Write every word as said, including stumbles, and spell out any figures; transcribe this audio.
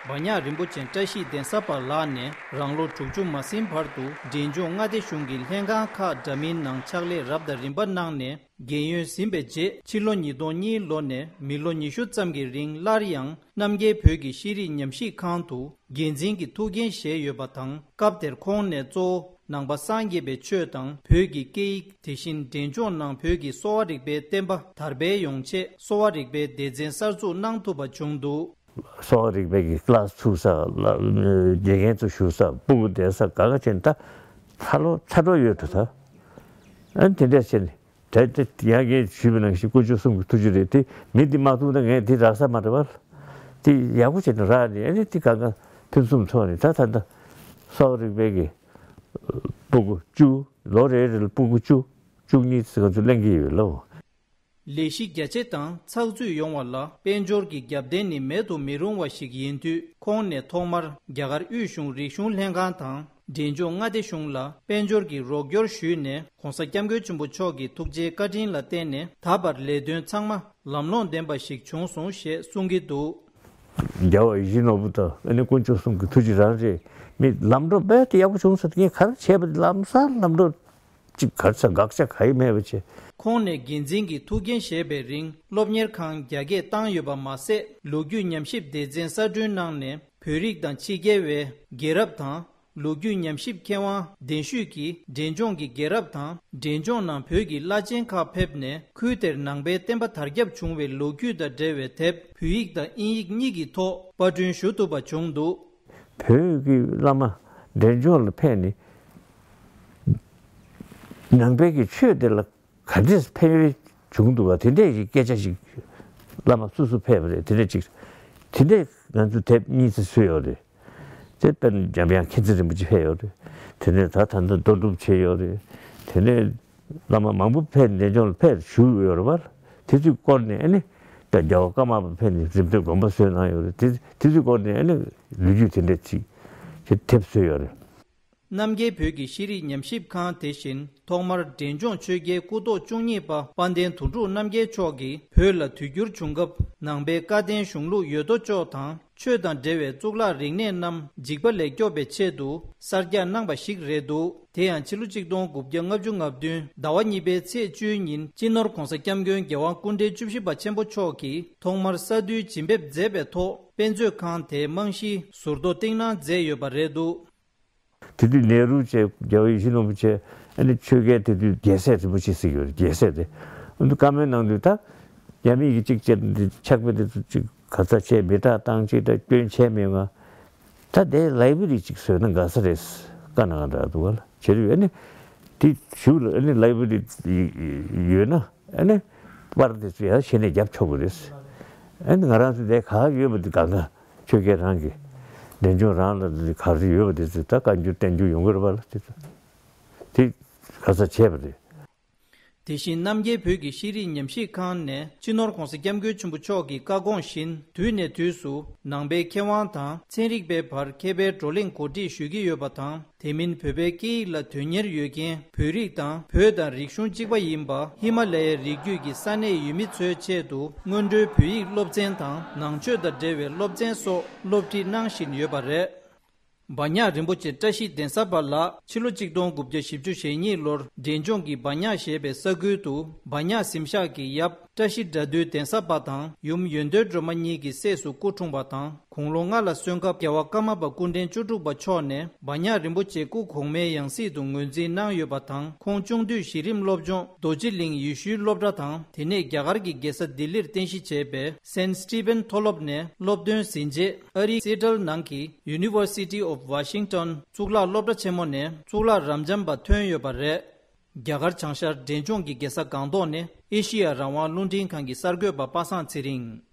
བ་ཉག་རིན་པོ་ཆེ་བཀྲ་ཤིས་གདན་ས་པ་ལགས་ནས་རང་ལོ་དྲུག་ཅུ་མ་ཟིན་བར་དུ་འབྲས་ལྗོངས་མངའ་སྡེ་གཞུང་གི་ལྷན་ཁང་ཁག་འདྲ་མིན་ནང་ཕྱག་ལས་རབ་དང་རིམ་པ་གནང་ནས། རྒས་ཡོལ་ཟིན་པའི་རྗེས་ཕྱི་ལོ་ཉིས་སྟོང་གཉིས་ལོ་ནས་མི་ལོ་ཉི་ཤུ་ཙམ་གྱི་རིང་སླར་ཡང་རྣམ་རྒྱལ་བོད་ཀྱི་ཤེས་རིག་ཉམས་ཞིབ་ཁང་དུ་འགན་འཛིན་གྱི་ཐུགས་འགན་བཞེས་ཡོད་པ་དང་། སྐབས་དེར་ཁོང་ནས་གཙོ་བོ་ནང་པ་སངས་རྒྱས་པའི་ཆོས་དང་བོད་ཀྱི་སྐད་ཡིག། དེ་བཞིན་འབྲས་ལྗོངས་ནང་བོད་ཀྱི་གསོ་བ་རིག་པའི་བསྟན་པ་དར་སྤེལ་ཡོང་ཆེད་གསོ་བ་རིག་པའི་སྡེ་ཚན་གསར་འཛུགས་གནང་ཐུབ་པ་བྱུང་འདུག། གསོ་བ་རིག་པའི་གི་ཀླ་སི་ཚུགས་ས་ལ་དགེ་རྒན་ཚོ་བཞུགས་ས་སྤུ་གུ་བསྡད་ས་ག་ག་བྱས་ནས་ད་ཚ་ལོ་ཚ་འགྲོ་ཡོད་འགྲོ་ད། ཨ་ནི་དེ་འདྲ་བྱས་ནས་ད་ད་ཡང་ངས་ཞུས་པ་ནང་བཞིན་དཀོན་མཆོག་གསུམ་གྱི་ཐུགས་རྗེ་རེད་དེ། མི་འདི་མ་ཐུག་ན་ངས་འདི་རག་ས་མ་རེད་བ། དེ་ཡག་པོ་བྱས་ནས་རག་ནས་ཨ་ནི་དེ་གང་ག་ཕུན་སུམ་ཚོགས་ནས་ད་ད་ད་གསོ་བ་རིག་པའི་གི་སྤུ་གུ་བཅུ། ལོ་རེ་རེ་ལ་སྤུ་གུ་བཅུ་བཅུ་གཉིས་ཙམ་ཚོ་ལེན་གྱི་ཡོད་ལོ། ལས་གཞི་རྒྱ་ཆེ་དང་ཚགས་ཚུད་ཡོང་བ་ལ་དཔལ་འབྱོར་གྱི་རྒྱབ་རྟེན་ནི་མེད་དུ་མི་རུང་བ་ཞིག་ཡིན་དུས། ཁོང་ནས་ཐོག་མར་རྒྱ་གར་དབུས་གཞུང་རིག་གཞུང་ལྷན་ཁང་དང་འབྲས་ལྗོངས་མངའ་སྡེ་གཞུང་ལ་དཔལ་འབྱོར་གྱི་རོགས་སྐྱོར་ཞུས་ནས། ྋགོང་ས་ྋསྐྱབས་མགོན་ཆེན་པོ་མཆོག་གི་ཐུགས་རྗེའི་བཀའ་དྲིན་ལ་བརྟེན་ནས་ད་བར་ལས་དོན་ཚང་མ་ལམ་ལྷོང་ལྡན་པ་ཞིག་བྱུང་སོང་ཞེས་གསུང་གི་འདུག། རྒྱལ་བ་ཡིད་བཞིན་ནོར་བུ་དང་ཨ་ནི་དཀོན་མཆོག་གསུམ་གྱི་ཐུགས་རྗེ་རང་རེད། མི་ལམ་འགྲོ་རྦད་དེ་ཡག་པོ་བྱུང་ཟེར་ངས་ག་རེ་བྱས་པ་དེ་ལམ་སང་ལམ་འགྲོ་གཅིག་ག་རེ་ཟེར་དགག་བྱ་ག་ཡེ་མེད་པ་བྱས། ཁོང་ནས་འགན་འཛིན་གྱི་ཐུགས་འགན་བཞེས་པའི་རིང་སློབ་གཉེར་ཁང་རྒྱ་སྐྱེད་བཏང་ཡོད་པ་མ་ཟད། ལོ་རྒྱུས་ཉམས་ཞིབ་སྡེ་ཚན་གསར་སྐྲུན་གནང་ནས་བོད་རིགས་དང་ཕྱི་རྒྱལ་བའི་རྒྱལ་རབས་དང་། ལོ་རྒྱུས་ཉམས་ཞིབ་མཁས་དབང་གདན་ཞུས་ཀྱིས་འབྲས་ལྗོངས་ཀྱི་རྒྱལ་རབས་དང་། འབྲས་ལྗོངས་ནང་བོད་ཀྱི་བླ་ཆེན་ཁག་ཕེབས་ནས་ཁུལ་དེར་ནང་པའི་བསྟན་པ་དར་ཁྱབ་བྱུང་བའི་ལོ་རྒྱུས་དང་འབྲེལ་བའི་དེབ་བོད་ཡིག་དང་དབྱིན་ཡིག་གཉིས་ཀྱི་ཐོག་པར་སྐྲུན་ཞུ་ཐུབ་པ་བྱུང་འདུག། བོད་ཀྱི་བླ་མ་འབྲས་ལྗོངས་ལ་ཕེབས་ནས་ནང་པའི་གི་ཆོས་དེ་ལ་ག་འདྲས་ཕན་ཡོན་བྱུང་འདུག་ག་དེ་འདྲས་ཀྱི་སྐད་ཆ་ཞིག་བླ་མ་སུ་སུ་ཕེབས་པ་རེད། དེ་འདྲས་ཅིག་དེ་འདྲས་ང་ཚོ་དེབ་གཉིས་ཙམ་བཟོས་ཡོད་རེད། དེ་དཔེར་ན་འཇམ་དབྱངས་མཁྱེན་བརྩེ་རིན་པོ་ཆེ་ཕེབས་ཡོད་རེད། དེ་ནས་ད་ད་ལྟ་རྡོ་གྲུབ་བྱས་ཡོད་རེད། དེ་ནས་བླ་མ་མང་པོ་ཕེབས་འབྲས་ལྗོངས་ལ་ཕེབས་བཞུགས་ཡོད་རེད་བ། དེ་ཚོའི་སྐོར་ནས་ཨ་ནི་ད་རྒྱལ་བ་ཀརྨ་པ་ཕེབས་ནས་རིམ་བསྟོད་དགོན་པ་བཟོས་གནང་ཡོད་རེད། དེ་དེ་ཚོའི་སྐོར་ནས་ཨ་ནི་ལོ་རྒྱུས་དེ་འདྲས་ཅིག་དེ་དེབ་བཟོས་ཡོད་རེད། རྣམ་རྒྱལ་བོད་ཀྱི་ཤེས་རིག་ཉམས་ཞིབ་ཁང་དེ་བཞིན་ཐོག་མར་འབྲས་ལྗོངས་ཆོས་རྒྱལ་སྐུ་ཐོག་བཅུ་གཉིས་པ་དཔལ་ལྡན་དོན་གྲུབ་རྣམ་རྒྱལ་མཆོག་གིས་བོད་ལ་དུས་འགྱུར་བྱུང་སྐབས་ནང་པའི་བཀའ་བསྟན་གཞུང་ལུགས་ཡོད་དོ་ཅོག་དང་ཆོས་དང་འབྲེལ་བའི་གཙུག་ལག་རིག་གནས་རྣམས་འཇིག་པ་ལས་སྐྱོབ་པའི་ཆེད་དུ་གསར་རྒྱག་གནང་བ་ཞིག་རེད་འདུག། དེ་ཡང་ཕྱི་ལོ་གཅིག་སྟོང་དགུ་བརྒྱ་ལྔ་བཅུ་ང་བདུན་ཟླ་བ་གཉིས་པའི་ཚེས་བཅུའི་ཉིན་སྤྱི་ནོར་༧གོང་ས་༧སྐྱབས་མགོན་༧རྒྱལ་དབང་སྐུ་ཕྲེང་བཅུ་བཞི་པ་ཆེན་པོ་མཆོག་གིས་ཐོག་མར་ས་འདུལ་བྱིན་འབེབས་མཛད་པའི་ཐོག་དཔེ་མཛོད་ཁང་དེའི་རྨང་གཞིའི་ཟུར་གཏོགས་བཏིང་གནང་མཛད་ཡོད་པ་རེད་འདུག། དེ་དུས་ནེ་རུ་བཅས་རྒྱལ་བ་ཡིད་བཞིན་ནོར་བུ་བཅས་ཨ་ནི་ཆོས་རྒྱལ་དེ་དུས་རྒྱལ་སྲས་རིན་པོ་ཆེ་ཟེར་གྱི་ཡོད་རེད། རྒྱལ་སྲས་དེ་ཨ་ནི་བཀའ་མོལ་གནང་དུས་ད་རྒྱ་མི་གི་གཅིག་བྱས་འདི་ཕྱག་དཔེ་དེ་ཚོ་གཅིག་ག་ཚ་བྱས་མི་དྲག་བཏང་གཅིག་ད་སྐྱོན་བྱས་མེད་ང་། ད་དེ་ལའི་བྷ་རི་གཅིག་བཟོས་ན་དགའ་ས་རེད། བཀའ་གནང་འདྲ་འདུག་བ་ལ་བྱེད་རིགས་ཨ་ནི་དེ་ཞུ་ལ་ཨ་ནི་ལའི་བྷ་རི་ཡོད་ན། ཨ་ནི་པར་དེ་ཚོ་ཡང་ཤེས་ནས་རྒྱབ་ཆོག་གི་རེད། ཨ་ནི་ང་རང་ཚོ་དེ་ག་ཡོད་པ་དེ་གང་ག་ཆོས་རྒྱལ་རང་གི་འབྲས་ལྗོངས་རང་ལ་ག་རེ་ཡོད་པ་དེ་ཚོ་ད་བཀའ་འགྱུར་བསྟན་འགྱུར་ཡོང་གི་རེད་པ་ལ་དེ་ཚོ་དེ་ག་ས་བྱས་པ་རེད། དེ་བཞིན་རྣམ་རྒྱལ་བོད་ཀྱི་ཤེས་རིག་ཉམས་ཞིབ་ཁང་ནས་སྤྱི་ནོར་༧གོང་ས་༧སྐྱབས་མགོན་ཆེན་པོ་མཆོག་གི་བཀའ་དགོངས་བཞིན་དུས་ནས་དུས་སུ་ནང་པའི་མཁས་དབང་དང་ཚན་རིག་པའི་བར་མཁས་པའི་བགྲོ་གླེང་གོ་སྒྲིག་ཞུ་གི་ཡོད་པ་དང་། དེ་མིན་བོད་པའི་སྐད་ཡིག་ལ་དོན་གཉེར་ཡོད་མཁན་བོད་རིགས་དང་བོད་དང་རིག་གཞུང་གཅིག་པ་ཡིན་པ་ཧི་མ་ལ་ཡའི་རི་རྒྱུད་ཀྱི་ས་གནས་ཡུལ་མི་ཚོའི་ཆེད་དུ་སྔོན་འགྲོའི་བོད་ཡིག་སློབ་ཚན་དང་ནང་ཆོས་དང་འབྲེལ་བའི་སློབ་ཚན་སོགས་སློབ་ཁྲིད་གནང་བཞིན་ཡོད་པ་རེད། བ་ཉག་རིན་པོ་ཆེ་བཀྲ་ཤིས་གདན་ས་པ་ལགས་ཕྱི་ལོ་གཅིག་སྟོང་དགུ་བརྒྱ་བཞི་བཅུ་ཞེ་གཉིས་ལོར་འབྲས་ལྗོངས་ཀྱི་བ་ཉག་ཞེས་པའི་ས་ཁུལ་དུ་བ་ཉག་གཟིམ་ཤག་གི་ཡབ་བཀྲ་ཤིས་དགྲ་འདུལ་གདན་ས་པ་དང་ཡུམ་ཡོན་ཏན་སྒྲོལ་མ་གཉིས་ཀྱི་སྲས་སུ་སྐུ་འཁྲུངས་པ་དང་། དགུང་ལོ་ལྔ་ལ་སོན་སྐབས་རྒྱལ་བ་ཀརྨ་པ་སྐུ་ཕྲེང་བཅུ་དྲུག་པ་མཆོག་ནས་བ་ཉག་རིན་པོ་ཆེ་སྐུ་གོང་མའི་ཡང་སྲིད་དུ་ངོས་འཛིན་གནང་ཡོད་པ་དང་། ཁོང་གཅུང་བསྡུས་གཞི་རིམ་སློབ་སྦྱོང་རྡོ་རྗེ་གླིང་ཡེ་ཤུའི་སློབ་གྲྭ་དང་། དེ་ནས་རྒྱ་གར་གྱི་རྒྱལ་ས་ལྡི་ལིར་རྟེན་གཞི་བྱས་པའི་སེན་སི་ཊི་ཕན་མཐོ་སློབ་ནས་སློབ་ཐོན་ཟིན་རྗེས་ཨ་རིའི་སི་ཊལ་ནང་གི་University of Washington གཙུག་ལག་སློབ་གྲྭ་ཆེན་མོ་ནས་གཙུག་ལག་རབ་འབྱམས་པ་ཐོན་ཡོད་པ་རེད། རྒྱ་གར་བྱང་ཤར་འབྲས་ལྗོངས་ཀྱི་རྒྱལ་ས་སྒང་ཏོག་ནས་ཨེ་ཤི་ཡ་རང་དབང་རླུང་འཕྲིན་ཁང་གི་གསར་འགོད་པ་པ་སངས་ཚེ་རིང་།